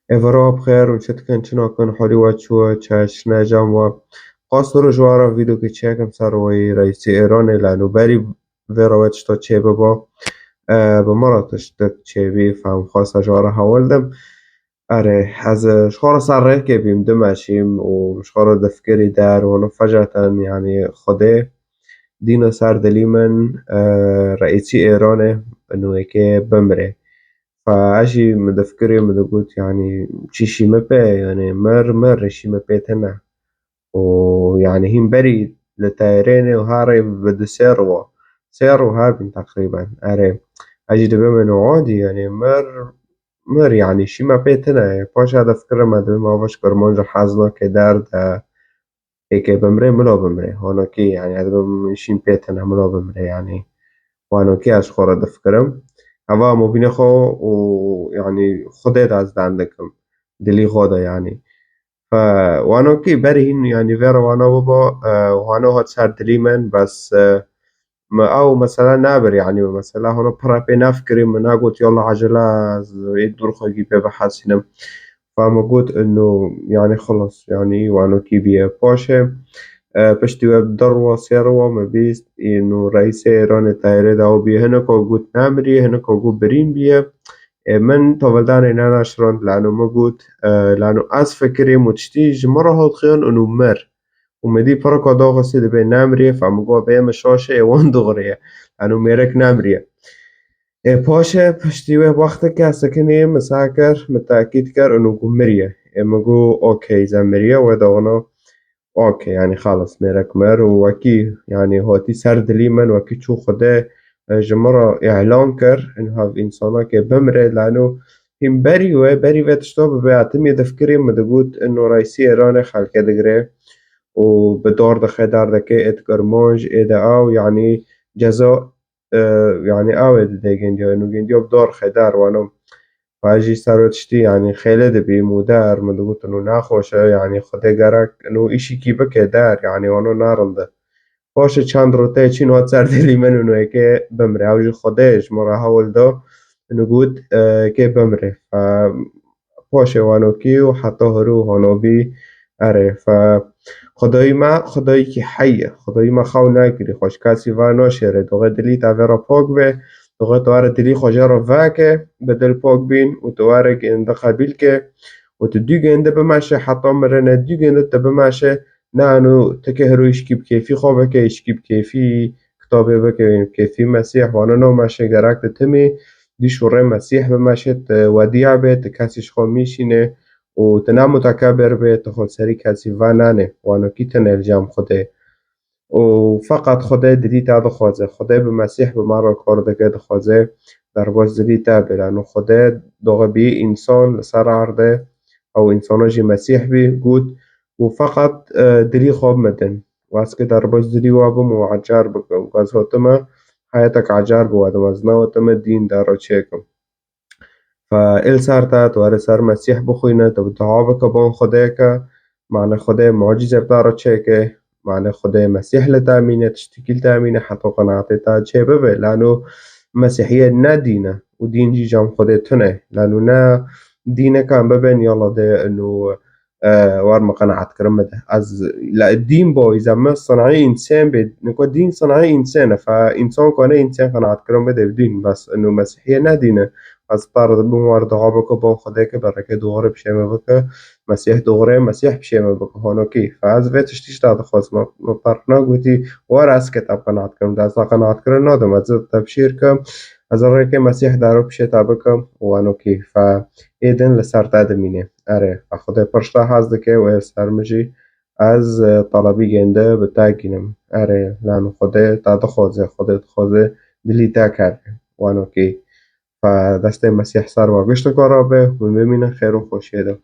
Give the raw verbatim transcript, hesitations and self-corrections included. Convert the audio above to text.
Êvara bi xêr û çi dikin, çi nakin, holî we çi ye, çaşine cem we. Qas roj wara vîdokê çêkim ser wê reîsê Îranê, lano berî vê re wê tişta çêbiba. E, bi min re tiştek çêbî, fem xwesta ji we re hewl dim. Erê, ez, e, ji xwe re ser rêkê bîm, dimeşîm û ji xwe re difkirî der û hûn fecaten, yanî Xwedê dîna ser dilî min, e, reîsî Îranê, û yekê bimrê. Fe ez jî min difkirî, min digot, yanî çi şî me pê, yanî mir, mir şî me pê tine. Û yanî hîn berî li teyarênê û herê bi du sê rû, sê rû hebîn teqrîben. Erê, ez jî dibê min û adî, yanî mir, mir, yanî şî me pê tine. Paşa difkirim, me dibê me ava ji Kirmanca hez nake derde. Êkê bimrê, milo bimrê. Honokî, yanî ez dibim şîn pê tine, milo bimrê, yanî. Wanokî ez xwe re difikirim. Heva mobînê xwe û, yanî, Xwedê de ez dend dikim. Dilî xwe de, yanî. Fe, wanokî berî hîn, yanî, vê re wana bibo, e, wano hat ser dilî min, bes, e, me ew mesela nabir, yanî, mesela hona pira pê nafkirî, min nagot, yalla, acele, ez ê dûr xwe gî pê bihesînim. Fa me got, ino, yanî, xilas, yanî, wanokî biye. Paşê, e, piştî we bi du rûwa, sê rûwa me bîst, ino, reîsê Îranê teyarê de ew biye. Hineka got namiriye, hineka got birîn biye. E, min tovildanê nenaşirand, lano me got, e, lano ez fikirê û tiştî ji min re hat xiyan, ino mir. Û me dî pirika daxistî dibê nemiriye, fa me got bê me şaşe, ê wan dixuriye. Lano mêrek nemiriye. Ê, paşê, piştî wê wextekê sekinê min seh kir, min tekîd kir, û got miriye. Ê, min got, okey, ze miriye, wê daxina, okey, yanî xelas, mêrek mir û wekî, yanî hatî ser dilî min, wekî çû Xwedê, e, ji min re îlan kir, û hev însanakê bimire, lano hîn berî wê, berî vê tişta bibe, hatimî difkirî, min digot, ino reîsî Îranê xelkê digire û bi dar dixe, derdekê ê di Kirmanc, ê de ew, yanî ceza, e, yanî ew ê dide gendiya, ino gendiya bi dar xe der, wano. Fa jî ser wê tiştî, yanî xêlê dibîm û der, min digot, ino naxweş e, yanî Xwedê gerek, ino îşîkî bike der, yanî wano narinde. Paşê çend roteyê çîn hat ser dilî min, ino yekê bimre. Ew jî Xwedê ji min re hewl da, ino got, e, yekê bimre. Fa paşê wanokî û heta hiro hanobî. Erê, fe Xwedayî me, Xwedayîkî hey e. Xwedayî me xew nakirî, xwe ji kesî ve naşêrê. Doxê dilî te vê re pak be, doxê tu were dilî xwe jê re veke, bi dil pak bîn û tu were gênde qebîl ke û tu dû gênde bimeşe, heta mirine dû gênde tu bimeşe, ne eno tu kê hiro îşkî bi kêfî xwe bike, îşkî bi kêfî kitabê bike, kêfî Mesîh, wana nameşe, gerek tu timî dîş û rê Mesîh bimeşe, tu wediya be, tu kesî ji xwe mîşîne û tu ne mutekebir be, tu xwe li serî kesî venane, wanokî tune li cem Xwedê. Û feqet Xwedê dilî te dixwaze. Xwedê bi Mesîh bi me re kar dike, dixwaze derbas dilî te be. Lano Xwedê doxe bî însan li ser erdê, ew însana jî Mesîh bî, got, û feqet, e, dilî xwe bi min din. Û ez ki derbas dilî we bim û ecar bikim. Ez hatime heyetek ecar bi we dim. Ez nehotime dîn de re çêkim. Fe ê li ser te, tu were ser Mesîh bixwîne, tu dua bike, ban Xwedê ke, mane Xwedê mucîze bi te re çêke, mane Xwedê Mesîh li te mîne, tiştekî li te mîne, heta qenaetê te çê bibe. Lano Mesîhiyet ne dîn e û dîn jî cem Xwedê tune. Lano ne dîneke em bibên, yala dê ino, e, wer me qenaetkirin bide. Ez, la, dîn boyî ze me sinaî însen bê. Niko dîn sinaî însen e. Fe însan kane însen qenaetkirin bide bi dîn. Bes ino Mesîhiye ne dîn e. Ez tar dibim wer dua bike, bo Xwedê ke bereke doğru pişê me bike. Mesîh doğru, Mesîh pişê me bike. Honokî. Fe ez vê tiştî ji te dixwazim. Me, me tar nagotî wer ez ke te qenaetkirin bide. Ez te qenaetkirin nadim. Ez te pişêr kim. Ez rêkê Mesîh daro pişê te bikim. Wanokî. Fe ê din li ser te dimîne. Erê, Xwedê pir ji te hez dike û ê ser min jî ez, e, telebî gênde bi te kînim. Erê, lano Xwedê te dixwaze, Xwedê dixwaze dilî te kere. Wanokî. Fe destê Mesîh ser we gişteka re be, hûn bimînin xêr û xweşiyê de.